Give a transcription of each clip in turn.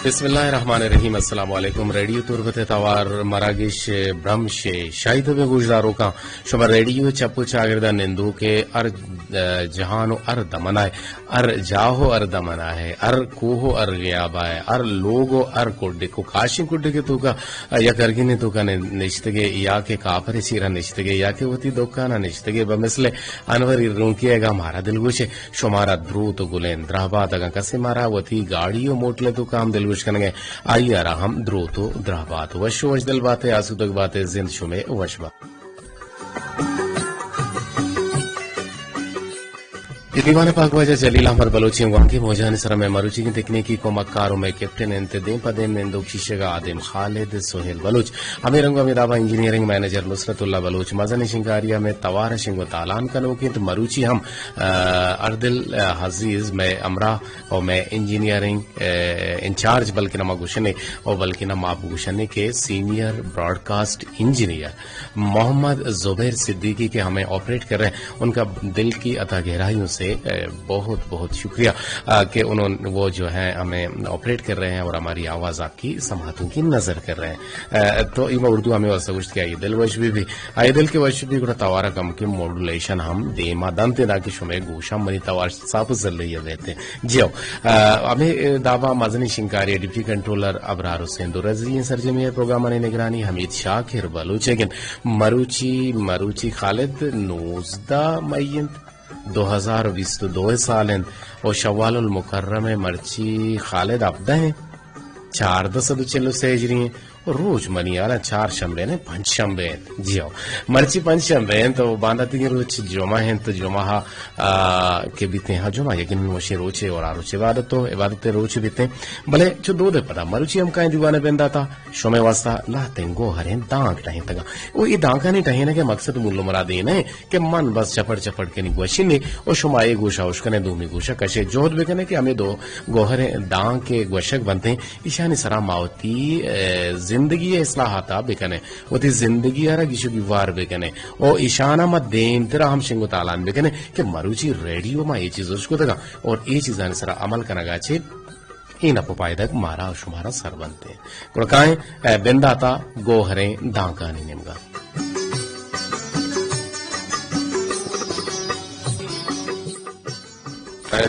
بسم اللہ الرحمن الرحیم۔ السلام علیکم۔ ریڈیو تربت ءِ توار مراگش برمش ءِ شاہی تب ءِ گوشداروکاں، شما ریڈیو ءِ چپ ءُ چاگرد ءَ نندوک ءِ ہر، ءَ، جہان ءُ ہر دمن ءَ، ہر جاہ ءُ ہر دمن ءَ، ہر کوہ ءُ ہر غیاب ءَ، ہر لوگ ءُ ہر کڈک ءُ کاشیں کڈک ءِ توکا، ءَ، یک ارگینے توکا نشتگ ئے یا کہ کاپر ءِ چیرا نشتگ ئے یا کہ وتی دکان ءَ نشتگ ئے، بمثل انور ایرونکی ءَ اگاں مارا دلگوش ئے، شمارا دروت ءُ گلیں درہبات۔ اگاں کسے مارا وتی گاڑی ءُ موٹل ءِ توکا ہم دلگوش کنگ ئے، آئی ءَ را ہم دروت ءُ درہبات۔ وش ءُ وشدل بات ئے، آسودگ بات ئے، زند شمئے وش بات۔ اے دیوان ءِ پاک واجہ جلیل احمد بلوچ ایں، وانگی موجانی سرا مئے مروچیگیں تکنیکی کمکار ءُ مئے کیپٹن انت، دیم پہ دیم نندوک شیشگ ءَ آدم خالد سہیل بلوچ، ہمے رنگ ءُ ہمے دابا انجینئرنگ منیجر نصرت اللہ بلوچ، مزنیں شنگاری ءَ مئے توار ءِ شنگ ءُ تالان کنوک انت۔ مروچی ہم، ءَ، اردل، ءَ، عزیز مئے ہمراہ ءُ مئے انجینئرنگ، ءَ، انچارج بلکن ہما گوشنے ءُ بلکن ہما بگوشنے کہ سینئر براڈکاسٹ انجینئر محمد زبیر صدیقی کہ ہمیں آپریٹ کر رہے ہیں، ان کا دل کی عطا گہرائیوں سے، اے، بہت بہت شکریہ، آ، کہ انہوں، وہ جو ہے ہمیں آپریٹ کر رہے ہیں اور ہماری آواز آپ کی سماعتوں کی نذر کر رہے ہیں۔ اے، تو ایما اردو ہمیں واسطہ گوشت کہ آئی دل وش بی بی، آئی دل کے وش بی گڑا توارا کم کے ماڈولیشن ہم دیما دنت، تاکہ شمے گوشاں منی توار صاف زلے یا بیتے۔ جی ہو، آ، ہمیں، اے، دابا مزنی شنکاری ڈپٹی کنٹرولر ابرار حسین درزی ہیں، سرجمی پروگرامانی نگرانی حمید شاکر بلوچ ہیں۔ مروچی، مروچی خالد نوزدہ مئی انت، دو ہزار بیست و دو سال انت، و شوال المکرم مرچی خالد ہبدہ ہیں، چاردہ سد و چل و سے ہجری ہیں، و روچ منی حالا چار شنبے نے پنچ شنبے انت۔ جی ہو، مرچی پنچ شنبے انت، و بانداتیگیں روچ جمعہ انت، جمعہ، آ، کہ بیتے ہیں، ہاں، جمعہ یقیناً وشیں روچے، اور آ روچ عبادت و عبادت روچ بیتے ہیں۔ بلے چو دو دے پدا مروچی ہم کائیں دیوانے بنداتا، شمے واسطہ لہتیں گوہریں دانک ٹہینتگاں۔ او اے دانکانی ٹہینگ ءِ مقصد مول و مراد اے نہ کہ من بس چپڑ چپڑ کنی گوشینے او شما اے گوشا اشکنے دومی گوشا کشے، جہد بکنے کہ ہمے دو گوہریں دانک کہ گوشگ بنتیں، ایشانی سرا ما وتی، اے، زندگی ءِ اصلاحاتا بکنے، وتی زندگی ءَ را گیش و گیوار بکنے او ایشانا ما دیمترا ہم شنگ و تالان بکنے کہ مروچی ریڈیو ما اے چیز اشکتگاں اور اے چیزانی سرا عمل کنگا چے اے نپ و پائدگ مارا و شمارا سر بنت انت۔ گڑا کائیں، اے، بنداتا گوہریں دانکانی نیمگا۔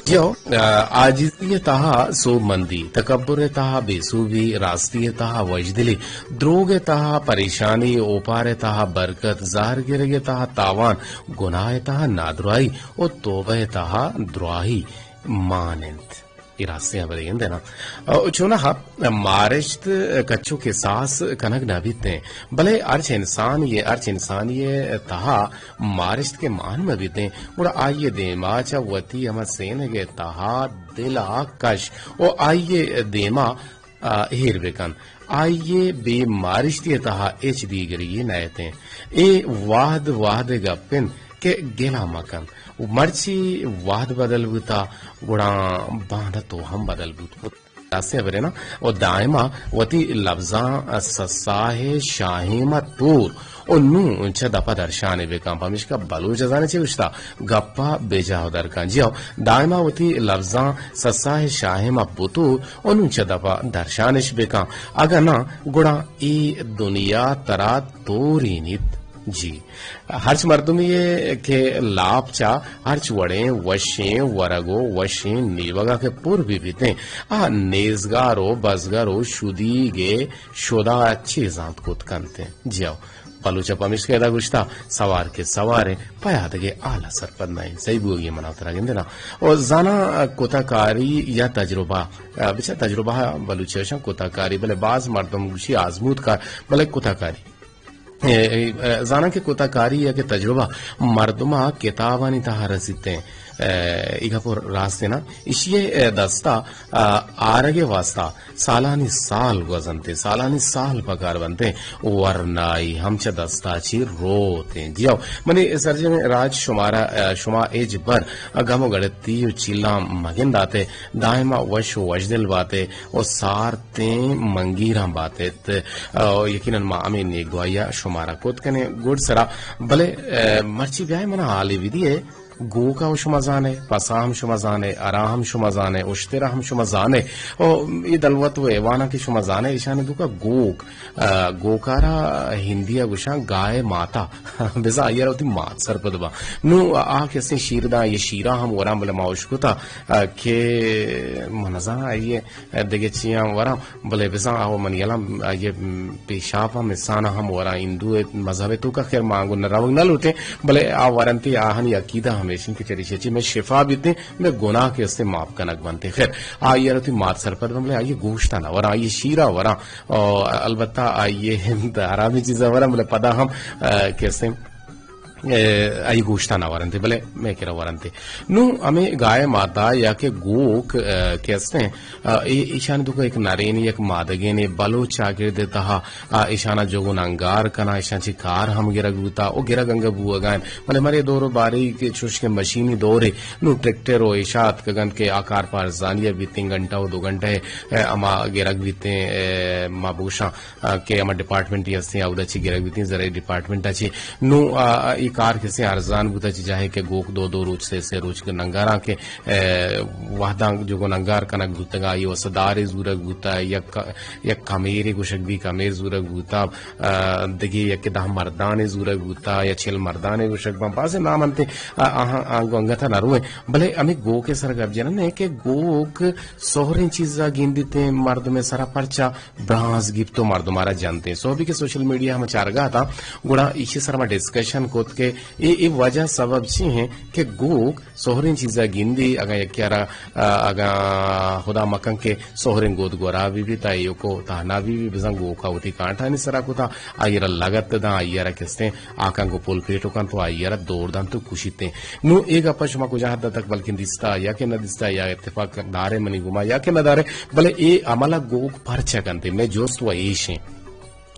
جیو، آ، عاجزی ءِ تہا سوبمندی، تکبر ءِ تہا بے سوبی، راستی ءِ تہا وژدلی، دروگ ءِ تہا پریشانی، اوپار ءِ تہا برکت، زہر گرگ ءِ تہا تاوان، گناہ ءِ تہا نادراہی و توبہ ءِ تہا دراہی مان انت۔ اے راستیں ہبرے گندے نا۔ او چوناہا مارشت کچو کہ ساس کنگ نہ بیتیں، بلے ہرچ انسان یہ، ہرچ انسانی تہا مارشت کہ مان مہ بیتیں، گڑا آئی دیما چہ وتی ہما سینگ تہا دلا کش و آئی دیما، آ، ہیر بکن۔ آئی بے مارشتی تہا ہچ دیگری نہ اتیں۔ اے وہد وہد گپ انت کہ گلہ مکن۔ و مرچی وہد بدل بوتا، گڑا باندا تو ہم بدل بوت کت۔ راستیں ہبرے نا؟ و دائما وتی لبزاں سساہ شاہیم ءَ تور و نوں چہ دپا درشانے بکن، پمیشکا بلوچ زانے چے گوشتا، گپا بے جاہ درکن۔ جی ہو، دائما وتی لبزاں سساہ شاہیم ءَ بتور و نوں چہ دپا درشانش بکن۔ اگاں نہ، گڑا اے دنیا ترا تورینیت۔ جی۔ ہرچ مردمے کہ لاپ چہ ہرچ وڑیں وشیں ورگ و وشیں نیوگا کہ پر بہ بیتیں، آ نیزگار و بزگر و شدیگ شدا چے زانت کت کنت۔ جیو، بلوچ پمیشکا ادا گوشتا، سوار کہ سواریں، پیادگے حالا سرپد نہ انت۔ صحیح بوگی منا ترا گندنا۔ و زانا کتہ کاری یا تجربہ، بچا تجربہ بلوچی وشاں کتہ کاری، بلے باز مردم گوشی آزمود کار، بلے کتہ کاری۔ اے، اے، زاناں کہ کتہ کاری یا کہ تجربہ مردم ءَ کتابانی تہا رسیت انت۔ اے، اے گپ راست انت نا؟ ایشی ءِ، اے، دست ءَ، آ، آرگ ءِ واسطہ سالانی سال گوزنت، سالانی سال پکار بنت، ورنائی ہم چہ دست ءَ چی روت انت۔ جیو، منی سرجمیں راج شمارا، آ، شما ہچبر گم و گڑتی و چیلاں مگندات، دائما وش و وشدل بات و سارتیں منگیراں بات۔ ءُ یقیناً ما ہمے نیک دعائی ءَ شمارا کت کنیں گڈ سرا۔ بلے، اے، مرچی بیائے منا حالے بدیئے، گوکا و شما زانے، پسا ہم شما زانے، ارا ہم شما زانے، اشترا ہم شما زانے۔ او اے دلوت و ایوانا کہ شما زانے، ایشانی توکا گوک، آ، گوکارا ہندیا گوشاں گائے ماتا۔ بزاں آئیارا وتی مات سرپد با۔ نو آ کسیں شیر داں، اے شیرا ہم وراں، بلے ما اشکتا، آ، کہ من نزاناں آئی دگہ چیاں وراں، بلے بزاں آ منی یلاں آئی پیشاپ ہم، انسان ہم وراں، ہندو مذہب توکا، خیر ما انگو نہ روگ نہ لوٹیں، بلے آ ورنتی، آہانی عقیدہ ہمیش انت کہ چریشی چی میں شفا بیتیں، میں گناہ کہ استیں معاف کنگ بنتیں۔ خیر آئیارا وتی مات سرپد بن، بلے آئی گوشتا نہ وراں، آئی شیرا وراں۔ او البتہ آئی حرامی چیزا وراں، بلے پدا ہم، آ، کہ استیں، اے، آئی گوشتا نہ ورنتے، بلے میں کرا ورنتے۔ نو ہمیں گائے ماتا یا کہ گوک، آ، کہ استیں، آ، اے، ایشانی توکا ایک نرینی، یک مادگینی، بلوچ چاگرد تہا، آ، ایشانا جوگو ننگار کنا، ایشان چی کار ہم گرگ بوتا، او گرگ انگا بوگائیں۔ بلے مرے دور و باری کہ چوش کہ مشینی دورے، نو ٹریکٹر و ایشا اتکگنت کہ آ کار پہ ارزانی بیتیں، گھنٹہ و دو گھنٹہ، اے، اما گرگ بیتیں، اے، ما بوشاں آ، کہ ہما ڈپارٹمنٹی ہستیں، اودا چی گرگ بیتیں، زرعی ڈپارٹمنٹ چی۔ نو، آ، آ، ای کار کسیں ارزان بوتا، چی جاہے کہ گوک دو دو روچ، سے سے روچ ننگاراں کہ، اے، وہداں جو گو ننگار کنگ بوتگا، آئی وسدارے زورگ بوتا، یک، یک کمیرے گوشگ بی، کمیر زورگ بوتا، آ، دگہ یک دہ مردانے زورگ بوتا، یا چل مردانے گوشگ بان، بازے نام انتے، آ، آہاں، آنگو انگتا نہ روئیں۔ بلے ہمیں گوک سر گپ جنن ہے کہ گوک سہریں چیزا گندیتیں مردم سرا پرچا برانز گیپت و مردم آرا جنتیں۔ سہبی کہ سوشل میڈیا ہم چارگا اتاں، گڑا ایشی سر ما ڈسکشن کت کہ اے، اے وجہ سبب چی ہیں کہ گوک سہریں چیزا گندی، اگاں یکیارا، آ، اگاں خدا مکن کہ سہریں گود گورا بی بی تا ایوکو تہنا بی بی بزاں گوکا وتی کانٹانی سرا کتا، آئیرا لگت داں، آئیرا کستیں آکاں گوں پل پیٹو کنت و آئی ء را دور دنت و کشیت انت۔ نوں اے گپ ء شما کجا حد ء تک بلکیں دیستا یا کہ نہ دیستا یا اتفاق دارے منی گما یا کہ نہ دارے، بلے اے عمل ء گوک پرچا کنت؟ مئے جست و ایش انت۔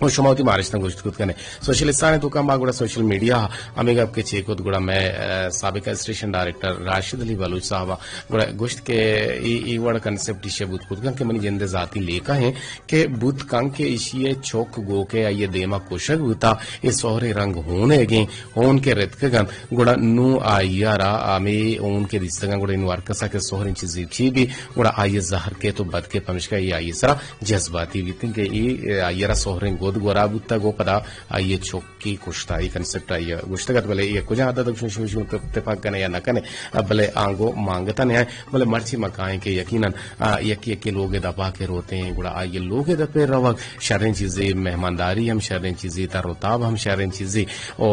و شما وتی مارشتاں گوشت کت کنے۔ سوشلستان ء توکا ما گڑا سوشل میڈیا ء ہمے گپ کہ چے کت گڑا مئے، ا، سابق اسسٹنٹ ڈائریکٹر راشد علی بلوچ صاحب ء گڑا گوشت کہ اے، اے وڑ کنسپٹ ایشی ء بوت کت کن کہ منی جند ء ذاتی لیکہ ہیں۔ کہ بوت کنت کہ ایشی ء چک گوک ء آئی ء دیم ء کشگ بوتا، اے سہریں رنگ ہون ئیگیں، ہون کہ رتکگ انت، گڑا نوں آئی ء را ہمے ہون کہ دیستگ انت، گڑا انوں ہرکس ء کہ سہریں چیزے چی بی، گڑا آئی ء زہر کیت و بد کیت، پمشکا اے آئی ء سرا جذباتی بیت انت کہ اے آئی ء را سہریں گد گورا بوتگ و پدا آئی ء چک کہ کشتا، اے کنسپٹ آئی ء گوشتگ ات، بلے اے کجا حد ء تک شما، شما، شما اتفاق کنے یا نہ کنے، بلے آنگو مانگتا نہ آئے، بلے مرچی ما کائیں کہ یقیناً، آ، یکے یکے لوگ ء دپا کہ روتیں، گڑا آئی ء لوگ ء دپ ء روگ شریں چیزے، مہمانداری ہم شریں چیزے، تر و تاب ہم شریں چیزے، او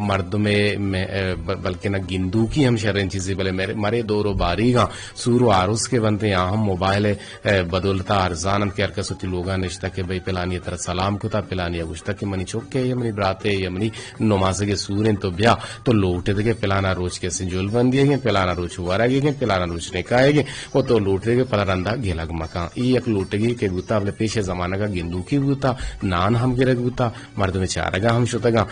مردم ء مہ-، ب-، بلکنا گندوکی ہم شریں چیزے، بلے مرے، مرے دور و باریگاں سور و آروس کہ بنتیں، آ ہم موبائل ء اے بدولت ء ارزان انت کہ ہر کس وتی لوگاں نشتہ کہ بھئی پلانی ء ترا سلام کتا، پلانی ء گوشتہ کہ منی چک ء یا منی برات ء یا منی نمازگ ء سور انت، تو بیا، تو لوٹ ئے دگہ پلانا روچ کسے جلبندی ئیگیں، پلانا روچ ورگ ئیگیں، پلانا روچ نکاح ئیگیں، و تو لوٹ ئے دگہ پدا رندا گلگ مکن۔ ای یک لوٹگی کہ بوتا، بلے پیش زمانگ ء گندوکی بوتا، نان ہم گرگ بوتا، مردم چارگا ہم شتگاں۔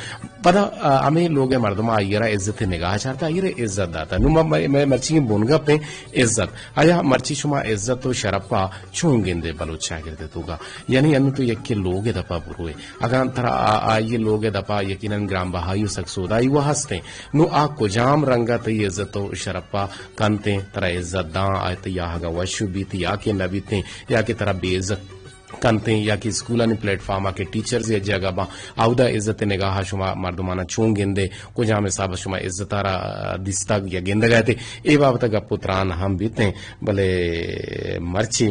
پدا، آ، ہمے لوگ ء مردم آئی ء را عزت نگاہ چارتا، آئی ء را عزت داتا۔ نوں ما، مئے، مئے مرچی بنگپ ہیں عزت۔ آیا مرچی شما عزت و شرپ ء چون گندے بلوچ چاگرد ء توکا؟ یعنی انوں تو یکے لوگ ء دپا بروئے، اگاں ترا آ-، آئی لوگ ء دپا یقیناً گران بہائی و سک سودائی و ہستیں، نوں آ کجام رنگ ء تئی عزت و شرپ ء کنتیں، ترا عزت داں، آ تئی آہگ ء وش بیت یا کہ نہ بیتیں، یا کہ ترا بے عزت کنتیں، یا کہ اسکولانی پلیٹ فارم ء کہ ٹیچرز یک جاگہ باں، اودا عزت نگاہ ء شما مردماناں چون گندے؟ کجام حساب ء شما عزت ء را دیستگ یا گندگ ء ات؟ اے بابت ء گپ و تران ہم بیتیں، بلے مرچی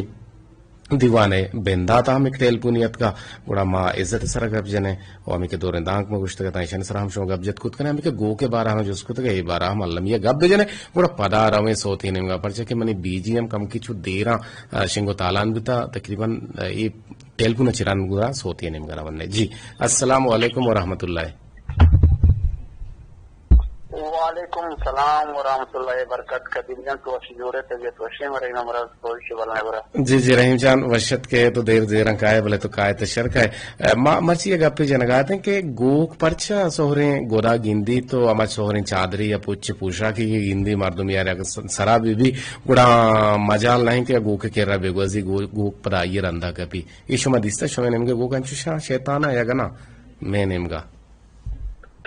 دیوان ء بندات ء ہم یک ٹیلپونی اتکا، گڑا ما عزت ء سر ء گپ جنیں۔ و ہمے کہ دوریں دانک ما گوشتگ ات، ایشانی سر ء ہم شما گپ جت کت کنے، ہمے کہ گوک ء بارہ ء ہم جست کتگ، اے بارہ ء ہم المی ء گپ بجنیں، گڑا پدا رویں سوتی نیمگا، پرچا کہ منی بی جی ہم کمکی چو دیراں، آ، شنگ و تالان بوتا، تقریباً، آ، اے ٹیلپون ء چران گڑا سوتی نیمگا رونے۔ جی، السلام علیکم و رحمت اللہ۔ وعلیکم السلام و رحمت اللہ وبرکاتہ۔ قدیم جان، تو وش جوڑے، طبیعت وشیں، مرے نمرز کوئی شبل نہ برا۔ جی، جی، رحیم جان، وشت کہ تو دیر دیراں کائے، بلے تو کائے تو شر کائے۔ اے، ما مرچی یہ گپے جنگا اتیں کہ گوک پرچا سہریں گدا گندی تو ہما سہریں چادری یا پچ پوشاکی کہ گندی مردم یار اگر س-، سرا بی بی گڑا مجال نہیں کہ گوک کرا بے گوزی گو-، گوک پدا یہ رندا کپی۔ یہ شما دیستا شما نیمگے گوک انچو شا-، شیطانا یا گنا میں نیمگا۔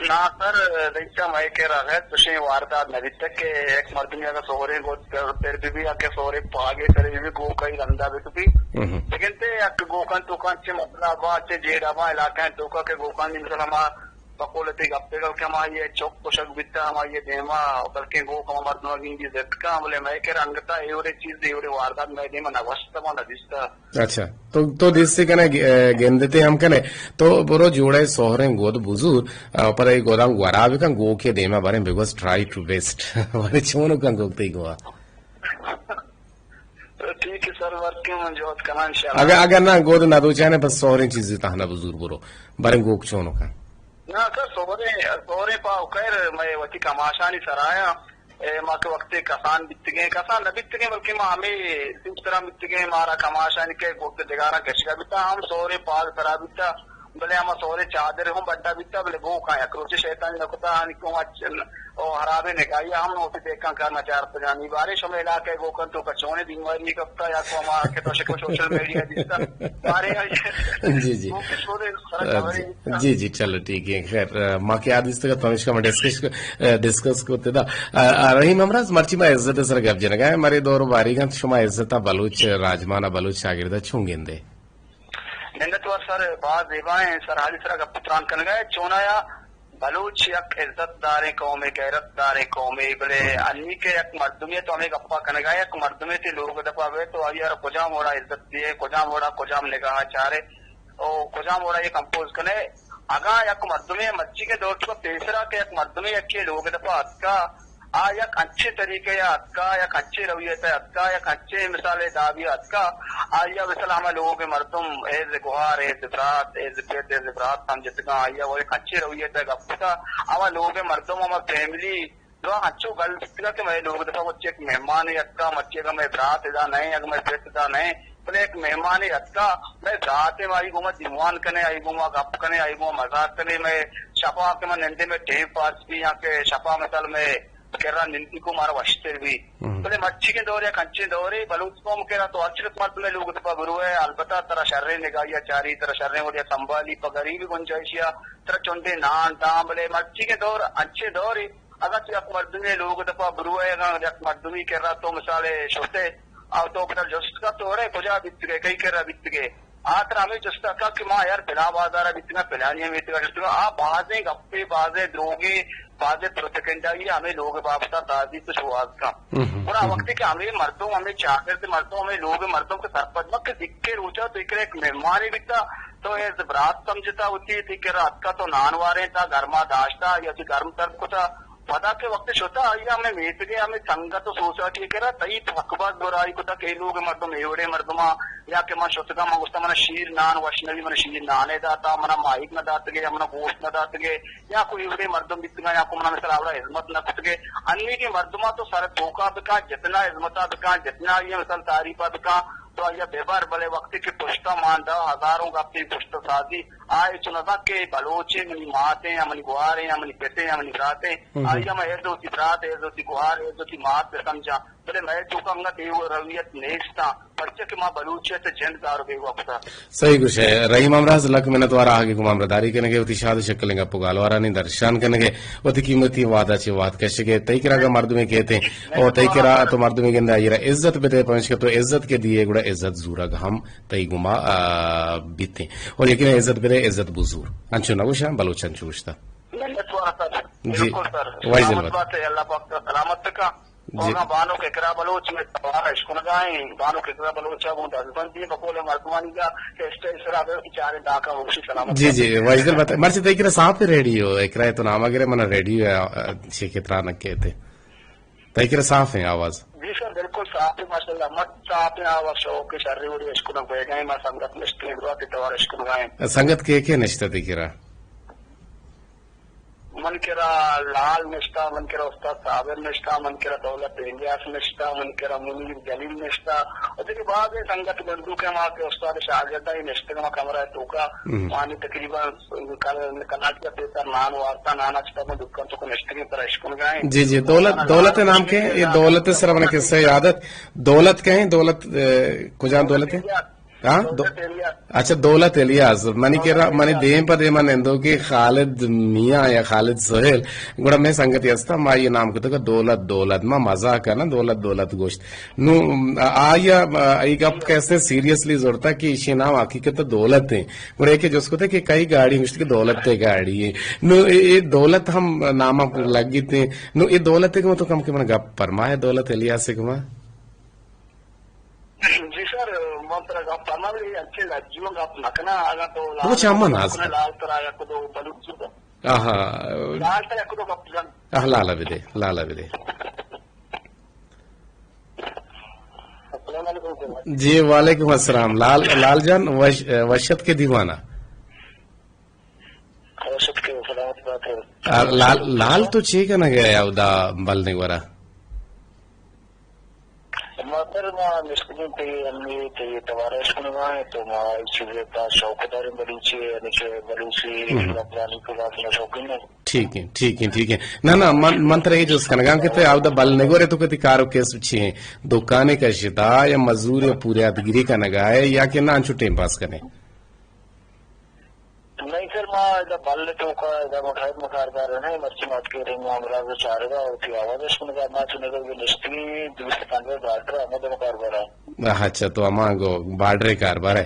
نا سر، دگہ مئے کرا غیر چشیں واردات نہ بیتگ کہ یک مردمے اگاں سہریں گد پر بہ بی یا کہ سہریں پاگے سر بہ بی، گوک آئی رندا بہ بی۔ ہم۔ بگندے یک گوکاں توکاں چہ مسئلہ با، چہ جیڑہ با علاقہ توکا کہ گوکانی مثال ہما بقول تئی گپے گل کہ ہمائی چک کشگ بیتا، ہمائی دیما بلکیں گوک ہما مردم گندی زرت کاں، بلے مئے کرا انگتا اے وڑیں چیز، اے وڑیں واردات مئے دیما نہ گوشتا، ما نہ دیستا۔ اچھا، تو، تو دیستے کنے، گ-، گندتے ہم کنے، تو برو جوڑے سہریں گد بزور، آ، پر اے گداں گورا بکن، گوکے دیما بریں بگوز try to best۔ بارے چونو کن گوک تئی گوا۔ ٹھیک ہے سر، ورکنگ من جہد کناں انشاءاللہ۔ اگر، اگر نہ گد نہ دوچانے، پس سہریں چیزے تہنا بزور برو۔ بریں گوک چونو کن۔ نا سر، سہریں، سہریں پاو خیر، مئے وتی کماشانی سرایاں۔ اے ما کہ وقتے کسان بیتگیں، کسان نہ بیتگیں، بلکہ ما ہمے سیمسراں بیتگیں، مارا کماشانی کہ گوک دگاراں کشگا بیتا، ہم سہرے پاگ سرا بیتا، بلے ہما سہرے چادر ہم بڈا بیتا، بلے گوکاں یک روچے شیطانی نہ کتا، آنی کہ ہم اچ-، او حرابیں نگاہی ہم نوتی دیکھاں کر نہ چارتگانی۔ بارے شمے علاقہ گوکاں توکا چونے بیماری کپتا یا کو ہما کہ تو شکو سوشل میڈیا دیستا۔ بارے جی، جی۔ گوک چونے سرا اچھا۔ جی، جی، چلو ٹھیک ہے۔ خیر، آ، ما کہ یاد دیستگ تو ہمیشکا ما ڈسکس، آ، ڈسکس کرتے دا۔ آ، آ، رحیم امراض، مرچی ما عزت سر گپ جنگا ہے، مرے دور و باریگاں شما عزت بلوچ راجمان بلوچ شاگرد چون گندے؟ منت وار سر، باز زیبا ہیں، سر حالی سر گپ تران کنگا ہے، چونا یا بلوچ یک عزت داریں قومے، غیرت داریں قومے، بلے ہم۔ انی کہ یک مردمے تو ہمیں گپا کنگا ہے، یک مردمے تے لوگ دپا بے تو آئی ار کجام وڑا عزت دیے، کجام وڑا کجام نگاہ چارے۔ او کجام وڑا یہ کمپوز کنے؟ اگاں یک مردمے مرچی کے دور تو پیسرا کہ یک مردمے یکے لوگ دپا اتکا، آ یک انچیں طریقے یا اتکا، یک انچیں رویت اتکا، یک انچیں مثال دابی اتکا، آیا مثال ہما لوگ مردم ایز گوہار، ایز برات، ایز پت، ایز برات سمجھتگاں، آیا وہ یک انچیں رویت گپتا، ہما لوگ مردم، ہما فیملی، دراہ انچو گل بیتگا کہ مئے لوگ دپا مرچی یک مہمانے اتکا، مرچی اگاں مئے برات ادا نئیں، اگاں مئے پت ادا نئیں، بلے یک مہمانے اتکا، مئے برات ایں، آئی گوما دیوان کنے، آئی گوما گپ کنے، آئی گوما مزاق کنے، مئے شپا کہ ما نندے مئے ٹیم پاس بی، یا کہ شپا مثال مئے کرا نندی کو مارا وشتر بی۔ ہم۔ بلے مرچیگیں دور یک انچیں دورے، بلوچ قوم کرا تو ہرچ رقم مردمے لوگ دپا بروئے، البتہ ترا شریں نگاہیا چاری، ترا شریں وڑیا سنبھالی، پہ غریبی گنجائشیا ترا چنڈے نان داں، بلے مرچیگیں دور انچیں دورے، اگاں تو یک مردمے لوگ دپا بروئے، اگاں یک مردمی کرا تو مثال شتے، او تو پدا جست کن تو اڑے کجا بیتگے، کئی کرا بیتگے؟ آ ترا ہمے جست کن کہ ما یار پلان بازارا بیتگاں، پلانی میتگا جست کن۔ آ بازیں گپے، بازیں دروگے، بازیں پروپیگنڈائی ہمے لوگ بابتا تازی تو شواز کن۔ ہم، گڑا ہم۔ وقتی کہ ہمے مردم، ہمے چاگرد مردم، ہمے لوگ مردم کہ سرپد مہ کہ دکے روچا تو ایک، ایک مہمانی بیتا، تو ایز برات سمجھتا ہوتی، تئی کرا اتکا تو نان وارینتا، گرما داشتا یا تئی گرم سرد کتا، پدا کہ وقت شتا، آئی ہمے میتگے، ہمے سنگت و سوسائٹی کرا تئی حق باز برائی کتا کہ اے لوگ مردم، اے وڑیں مردماں، یا کہ من شتگاں، من گوشتہ، منا شیر نان وش نبی، منا شیر نانے داتا، منا ماہیگ نہ داتگے، یا منا گوشت نہ داتگے، یا کوئی اے وڑیں مردم بیتگاں، یا کو منا مثلا اوڑا ہزمت نہ کتگے۔ انی کہ مردماں تو سر توکا بکاں، جتنا ہزمتا بکاں، جتنا آئی مثلا تعریفا بکاں، تو آئی ببر، بلے وقتی کہ پشتا مان دا ہزاروں گپی پشت سازی، آ ہچ نہ زانت کہ بلوچے منی مات ایں یا منی گوار ایں یا منی پت ایں یا منی برات ایں۔ ہم۔ آئی ء ما ایز وتی برات، ایز وتی گوار، ایز وتی مات بہ سمجھاں۔ بلے مئے توکا انگت اے رویت نیست آں، پرچہ کہ ما بلوچیت ء جند گار و بیگواہ کتہ۔ صحیح گوش ئے رحیم ہمراز، لک منت وار آہگے گوں ہمراہداری کنگ ء، وتی شاد و شکلیں گپ و گالوارانی درشان کنگ ء، وتی قیمتی وہد ء چہ وہد کشگ ء۔ تئی کرا اگاں مردمے کیت ایں، او تئی کرا تو مردمے گندے آئی را عزت بدے، پمشکہ تو عزت کہ دیئے گڑا عزت زورگ ہم تئی گوما، آ، بیتیں۔ اور یقیناً عزت بدے، عزت بزور۔ انچو نہ گوشاں، بلوچ انچو گوشتا۔ منت وار سر۔ جی۔ بالکل سر۔ واجل سلامت بات۔ بات ہے، اللہ پاک تو سلامت کا۔ جی۔ اور بانک اقرا بلوچ مئے توار اشکنگائیں، بانک اقرا بلوچ ء گوں دزبندی بقول مردمانی کا کہ اسٹیج سرا بے چاریں داکا وشی سلامت جی، کا۔ جی، واجل بات۔ مرچی تئی کرا صاف ریڈیو، اقرا تو نام گرے، من ریڈیو، آ، آ، چی کہ ترانک کہتے۔ تئی کرا صاف ہیں آواز؟ جی سر، بالکل صاف ہے، ماشاءاللہ، مت صاف ہے آواز، شوق کے شر وڑی اشکنگ بیگا ہیں، ما سنگت نشتے ہیں، دعا کے توار اشکنگا ہیں۔ سنگت کے کے نشتہ تئی کرا؟ من کرا لال نشتہ، من کرا استاد صابر نشتہ، من کرا دولت الیاس نشتہ، من کرا منیر جلیل نشتہ، اور دیکھیں بعض سنگت بندوک ہیں وہاں کے استاد شاگردہ ہی نشتہ، وہاں کمرہ ہے توکا، ہم۔ وہاں تقریباً کل-، کلاچ کا پیپر نان وارتا، نان اچتا کو دکان تو کو نشتگیں پر اشکنگائیں۔ جی، جی، دولت، دولت نام کے، یہ دولت سر من قصہ یاد ہے۔ دولت کہیں، دولت، اے، کجام دولت ہے؟ ہاں؟ دو-، دولت الیاس۔ اچھا، دولت الیاس۔ منی دولت کرا، منی الیاس۔ دیم پہ دیم نندوکیں خالد میاں یا خالد سہیل، گڑا مئے سنگتے ہستا، ما اے نام کتگ دولت، دولت۔ ما مزاق کناں، دولت، دولت گوشت۔ نوں آ-، آئی ءَ، آ، اے گپ کسے سیریسلی زرتا کہ ایشی نام حقیقت ءَ دولت ایں۔ گڑا یکے جست کت کہ کئی گاڑی؟ گوشت کہ دولت ءِ گاڑی ایں۔ نوں اے، اے دولت ہم نام ءَ لگیت ایں۔ نوں اے دولت ءِ گوما تو کمکے من گپ پرمائے، دولت الیاس ءِ گوما۔ جی سر، من ترا گپ پرمائے، بلے انچیں لجی ءَ گپ نہ کناں، اگاں تو لال بلے چہ من ءَ ہست۔ لال ترا یک دو بلوچی۔ آہا۔ لال ترا یک دو گپ جن۔ آہ، لال ءَ بدے، لال ءَ بدے۔ السلام علیکم سر۔ جی، وعلیکم السلام۔ لال، لال جان، وش-، وش اتکے دیوان ءَ۔ وش اتکے، سلامت بات ئے۔ آ، لال، لال تو چے کنگ ءَ ئے اودا بل نگور ءَ؟ ما سر، ما نشتگیں تئی ہمے تئی توار ءَ اشکنگ ءَ ایں، تو ما اے چیز ءِ تہا شوق داریں، بلوچی، یعنی کہ بلوچی ہم۔ زبانی کو بات نہ شوقین ایں۔ ٹھیک ہے، ٹھیک ہے، ٹھیک ہے۔ نہ، نہ، من، من ترا اے جست کنگ ءَ آں کہ تئی اودا بل نگور ئے، تو کتی کار و کسب چی ایں؟ دکانے کشتا یا مزور یا پوریاتگیری کنگ ءَ ئے یا کہ نہ انچو ٹیم پاس کنے؟ نہیں سر، ما ادا بل توکا ادا مٹھائی ما کاربار نہ، مرچی مات کے رنگ امراض چارگا ہوتی آواز اشکنگا، ما چنگا نشتی دوست پنجاب ڈاکٹر احمد ما کاربار۔ اچھا، تو ہما گو بارڈر کاربار ئے۔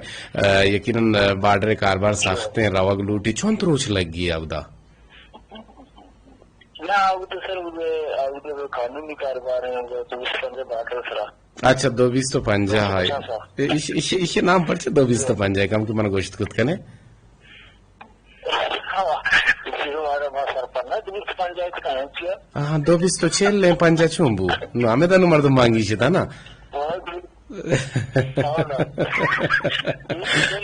آ، یقیناً بارڈر کاربار سختیں، روگ لوٹی۔ چون تو روچ لگی اودا؟ نہ، اودا سر، اودا، اودا قانونی کاربار ایں، اودا تو اس پنجاب ڈاکٹر سرا۔ اچھا، دو بیست و پنجاہ ہے۔ پچاس۔ اے، ایش-، ایش-، ایشی نام پرچہ دو بیست و پنجاہ ہے، کم کہ من گوشت کت کنے؟ ہاں، اسی ہمارا ما سرپد نہ، دو بیست و پنجاہ ہے، کہاں کیا؟ ہاں، دو بیست و چل لیں، پنجاہ چون بو؟ نو، ہمیں دنو مردم مانگی شتا نا۔ ہاں، جی۔ ہاں، نا۔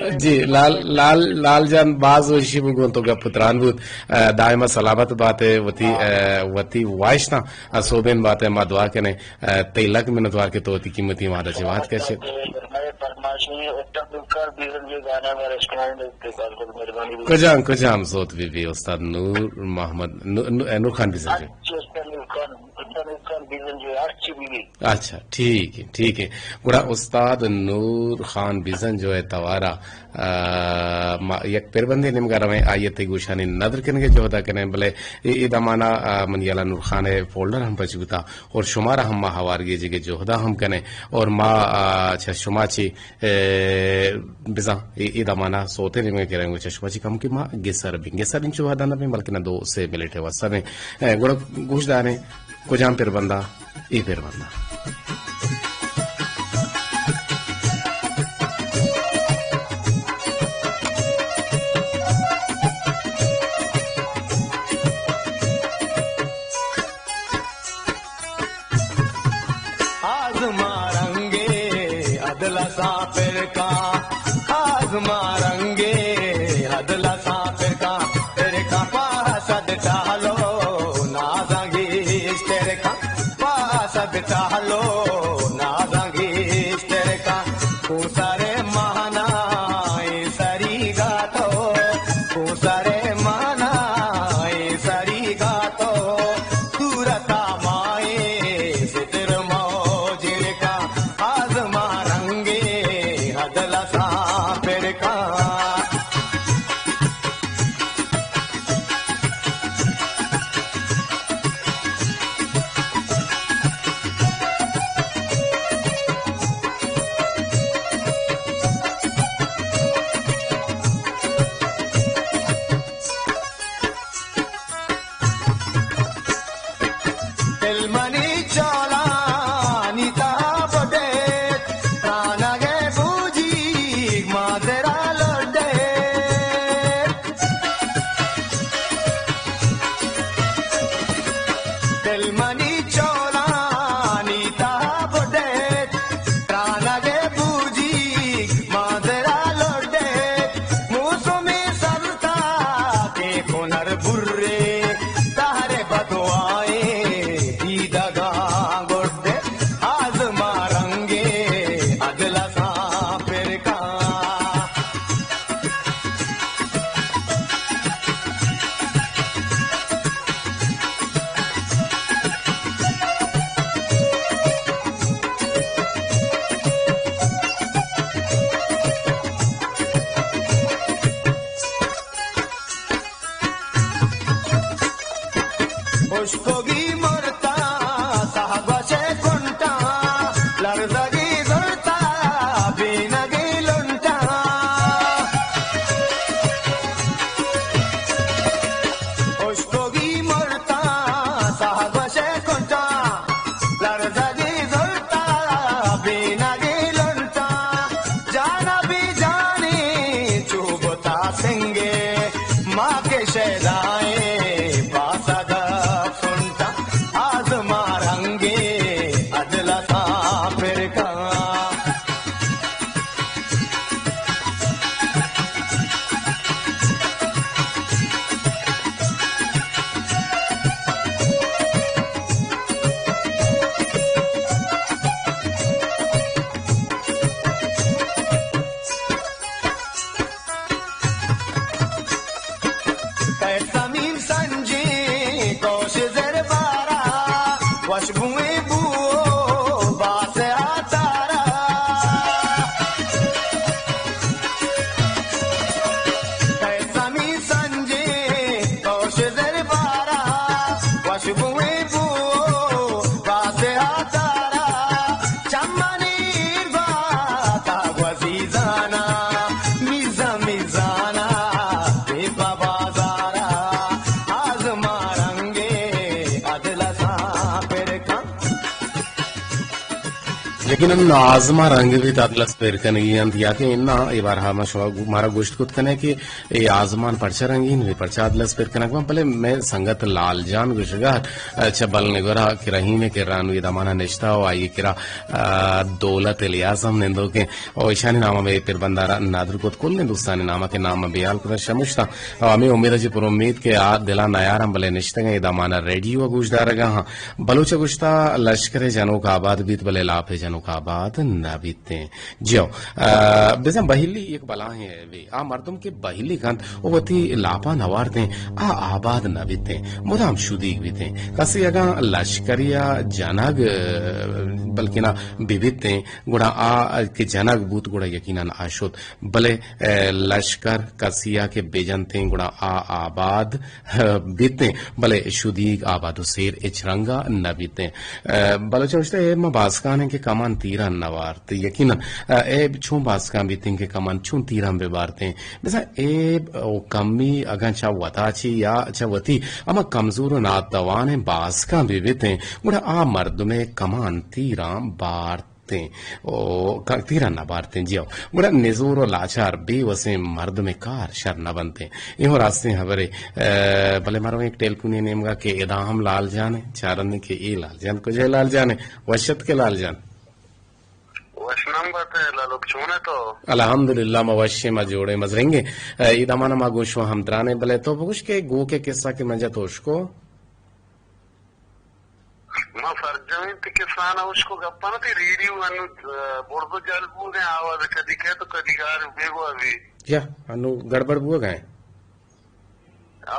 جی، لال، لال، لال جان، باز وشی بو گوں تو گپ تران بوت۔ آ، دائما سلامت بات ئے، وتی، ہاں۔ آ، وتی واہشتاں، آ، سوبین بات ئے، ما دعا کنیں۔ آ، تئی لک منتوار کہ تو وتی قیمتی وہد ءَ چہ وہد کشت۔ مئے فرمائشی اٹم دکان بیزن جی گانا ما ریسٹورنٹ تے کال کر مہربانی۔ کجام، کجام زوت بی بی استاد نور محمد، نو-، نو-، نور خان بیزن جی؟ اچھا، استاد نور خان، استاد نور خان بیزن جی، ہر چی بی بی۔ اچھا، ٹھیک ہے، ٹھیک ہے۔ گڑا استاد نور خان بیزن جو ہے توارا، آ، ما یک پربندے نیمگا رویں، آئی ءَ تئی گوشانی ندر کنگے جہدا کنیں، بلے اے، اے دمانا، آ، منی یلا نور خان ءِ فولڈر ہم پچ بوتا۔ اور شمارا ہم ما ہوار گیجگ ءِ جہدا ہم کنیں اور ما، آ، چہ شما چی، اے، بزاں اے، اے دمانا سوتے نیمگا کریں گو چہ شما چی کم کہ ما گسر بیں۔ گسر انچو وہدا نہ بیں بلکہ نہ دو سے منٹ ءِ واسطہ بیں۔ اے، گڑا گوش داریں کجام پر بندہ، اے پر بندہ۔ آزما رنگے ادلسا پرکا، آزما رنگے ادلسا پرکا، پرکا پاسد ٹہلو نازاں گیشتر کا، پاسد ٹہلو نازاں گیشتر کا، کو سر مہنا سری گاتو، کو سر مہنا سری گاتو، صورتا مائے ستر موجڑ کا، آزما رنگے ہدلسا پرکا۔ لرزگی زرتا، بینگی لنٹا، اشکوگی مرتا، ساہ گوشے کنٹا، لرزگی زرتا، بینگی لنٹا، جانا بی جانی چوبتا سنگے، ما کے شیدائیں پاسگا سنٹا، آزما رنگے ادلتا پرکا۔ سمین سنجی کوش زر بارا، وشبوئیں بو باس آتارا۔ سمین سنجی کوش زر بارا، وشبوئیں بو باس آتارا۔ چمنی گواتا گوزیزانا، میزا میزانا، بے پا بازارا، آزما رنگے ادلسا پرکا۔ یقیناً آزما رنگ بیت ادلس پر کنگی انت، یا کہ انا اے بارہ ما شما گو-، مارا گوشت کت کنے کہ اے آزمان پرچا رنگین بی، پرچا ادلس پر کنگ بنت، بلے مئے سنگت لال جان گوشگا، چہ بل نگورا کہ رحیم ءِ کرا نوں اے دمانا نشتہ و آئی ءِ کرا، آ، دولت الیاس ہم نندوکیں و ایشانی نام ءَ مئے پر بندارا ندر کت، کلیں دوستانی نام ءَ کہ نام ءَ بیال کتاں شمشتاں و ہمے امید ءَ چہ پر امید کہ آ دلا نیاراں بلے نشتگاں اے دمانا ریڈیو ءَ گوش دارگا ہاں۔ بلوچ ءَ گوشتا لشکر ءِ جنوک آباد بیت بلے لاپ ءِ جنوک آباد نہ بیتیں۔ جیو، آ، بزاں بہلی یک بلاہیں وے۔ آ مردم کہ بہلی کنت و وتی لاپاں نوار دیں، آ آباد نہ بیتیں، مدام شدیگ بیتیں۔ کسے اگاں لشکریا جنگ، آ، بلکنا بہ بیتیں، گڑا آ کہ جنگ بوت، گڑا یقیناً آ شت۔ بلے، آ، لشکر کسیا کہ بجنتیں، گڑا آ آباد بیتیں، بلے شدیگ آباد و سیر ہچ رنگا نہ بیتیں۔ آ، بلوچ گوشتہ اے ما باسکان ایں کہ کمان تیران نوارت۔ یقیناً، آ، اے چون باسکان بیتیں کہ کمان چون تیران ببارتیں۔ بزاں اے، او، کمی اگاں چہ وتا چی یا چہ وتی ہما کمزور و ناتوانیں باسکان بہ بیتیں، گڑا آ مردمے کمان تیران بارت۔ تیں او ک-، تیران نہ بارتیں جیو۔ گڑا نزور و لاچار بے وسیں مردمے کار شر نہ بنتیں۔ اے ہوں راستیں ہبرے۔ آ، بلے مارا یک ٹیلیفونے نیمگا کہ ادا ہم لال جان ایں، چارندیں کہ اے لال جان کجا ایں؟ لال جان ایں، وش اتکے لال جان۔ وش نام بات ایں لالوک، چون ئے تو؟ الحمدللہ، ما وش ایں، ما جوڑ ایں، ما زرنگ ایں۔ آ، اے دمانا ما گوں شما ہمدران ایں، بلے تو بگوش کہ گوک ءِ قصہ کہ من جت اشکو۔ ما سرجمیں تئی کسان ءَ اشکو گپاں، تئی ریڈیو انو، آ، برز جل بوگ ءَ، آواز کدی کئیت و کدی گار بیگواہ بی۔ یا، انو گڑبڑ بوگ ءَ ایں۔ آ،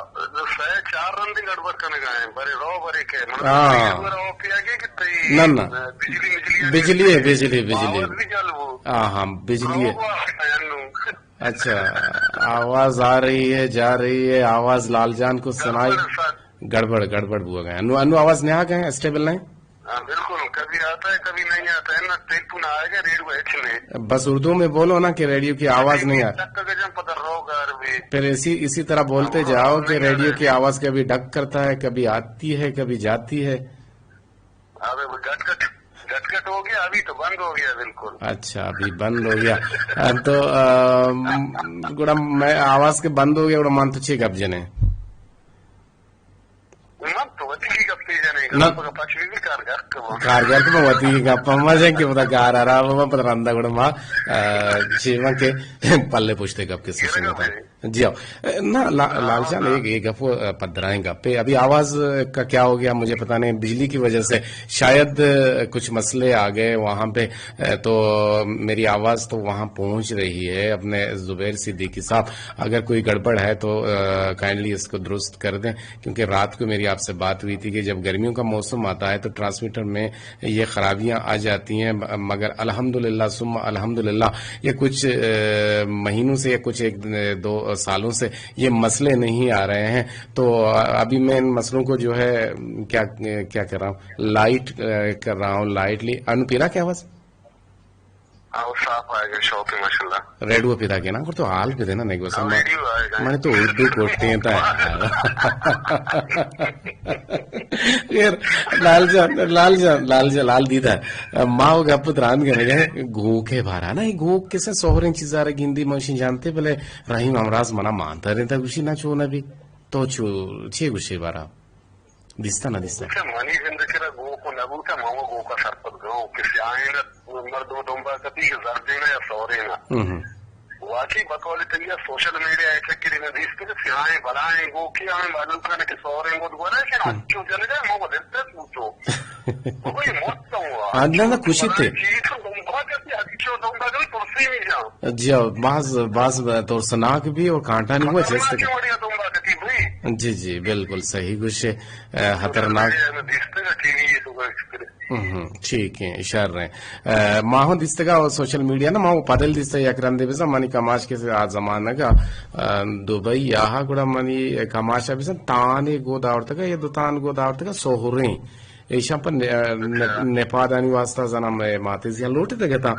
سئے چار رندی گڑبڑ کنگ ءَ ایں، برے رو برے کئے۔ من ہاں۔ ریڈیو ءَ رو پیا گے کہ تئی، نہ، نہ۔ آ، بجلی مجلی بجلی ایں، بجلی، بجلی۔ آواز بھی جل بو۔ ہاں، ہاں، بجلی ایں۔ رو بو آ انو۔ اچھا، آواز آ رہی ہے، جا رہی ہے، آواز لال جان کو سنائی۔ گڑبڑ سا۔ گڑبڑ، گڑبڑ بوگ ءَ ایں۔ انو، انو آواز نیاگ ءَ ایں، اسٹیبل نہ ایں؟ ہاں، بالکل، کبھی آتا ہے، کبھی نہیں آتا ہے، نہ ٹیلیفون آئے گا، ریڈیو ہچ نہیں۔ بس اردو میں بولو نا کہ ریڈیو کی آواز نہیں آ۔ ٹک گجم پتہ رو گار بھی۔ پھر اسی، اسی طرح بولتے ہاں، جاؤ کہ نہیں آ ریڈیو رہا ہے۔ کی آواز کبھی ڈک کرتا ہے، کبھی آتی ہے، کبھی جاتی ہے۔ ابے وہ گٹ گٹ، گٹ گٹ ہو گیا، ابھی تو بند ہو گیا بالکل۔ اچھا، ابھی بند ہو گیا۔ آ، تو، آ، گڑا میں آواز کے بند ہو گیا، گڑا من تو چی گپ جنے؟ من تو وتی کی گپ جنے، نہ۔ گپ کا پچ بھی کار گپ کا۔ کار گپ کا وتی کی گپ، مزے کی پتا کار آ رہا، وہ پتا رندا گڑا ما، آ، چی من کے پلے پوچھتے گپ کے سیشن گرگا کا۔ بھائی۔ جی ہاں۔ نہ، لا-، ہاں، لال جان، ہاں۔ ایک، ایک گپ، آ، پدرائیں گپ پہ۔ ابھی آواز کا کیا ہو گیا، مجھے پتا نہیں، بجلی کی وجہ سے شاید، آ، کچھ مسئلے آ گئے وہاں پہ، آ، تو میری آواز تو وہاں پہنچ رہی ہے۔ اپنے زبیر صدیقی صاحب، اگر کوئی گڑبڑ ہے تو، آ، کائنڈلی اس کو درست کر دیں، کیونکہ رات کو میری آپ سے بات ہوئی تھی کہ جب گرمیوں کا موسم آتا ہے تو ٹرانسمیٹر میں یہ خرابیاں آ جاتی ہیں، م-، مگر الحمدللہ ثم الحمدللہ یہ کچھ، آ، مہینوں سے یا کچھ ایک، آ، دو سالوں سے یہ مسئلے نہیں آ رہے ہیں۔ تو، آ، ابھی میں ان مسئلوں کو جو ہے، کیا، کیا کر رہا ہوں، لائٹ، آ، کر رہا ہوں، لائٹ لی، انو پیرا کیا آواز؟ او صاف آئے گا، شوق ہے ماشاءاللہ۔ ریڈیو پیدا کے نا، کر تو حال پہ دینا نہیں گوسا ہاں، ما-، ریڈیو آئے گا۔ میں نے تو اردو کوٹتے ہیں تا۔ خیر، لال جان، لال جان، لال جان، لال دیدا۔ ما وہ گپ تران کرنے گئے، گوک ہے بارا نا، یہ گوک کسے سوہریں چیزا رہ گندی منشی جانتے، بلے رحیم امراض منا مانتا رہتا، گوشی نہ چو نہ بھی۔ تو چو، چے گوشے بارا؟ دیستہ نہ دیستہ؟ گوشے منی زندگی را گوک نہ بوتا، ما وہ گوکا سرپد گاؤں، کسی آئین مردم دنبا کپی کہ زردینا یا سورینا۔ ہم۔ واقعی بقول تیا سوشل میڈیا ء چکری نہ دیست کہ سیاہیں بلاہیں گوکے ہمیں معلوم کنہ کہ سوریں گد گورا کہ ہم۔ اچو جنگا ما وہ دلتے پوچھو۔ کوئی موت تو ہوا۔ ہاں، نہ، نہ، خوشی تھے۔ چیز تو دنبا کرتی، اچو دنبا کرتی، ترسی نہیں جاؤ۔ جی ہاں، باز، باز ترسناک بھی اور کانٹا نہیں ہوا جیسے کہ۔ بڑی دنبا کرتی بھائی۔ جی، جی، بالکل صحیح گوشے، اے، خطرناک۔ دیست کہ ٹی وی تو ایکسپیرینس۔ ہم، ٹھیک ہے، شر ہیں۔ اے، ما ہوں دیستگا اور سوشل میڈیا نا، ما وہ پدل دیستا یک رندے بزن، منی کماش کے آ زمانگا، اے، دبئی آہا گڑا منی کماشا بزن، تانے گود آورتگا یا دو تان گود آورتگا سہریں۔ ایشان پر ن-، ن-، نپادانی واسطہ زنا میں ماتے زیان لوٹے دگتا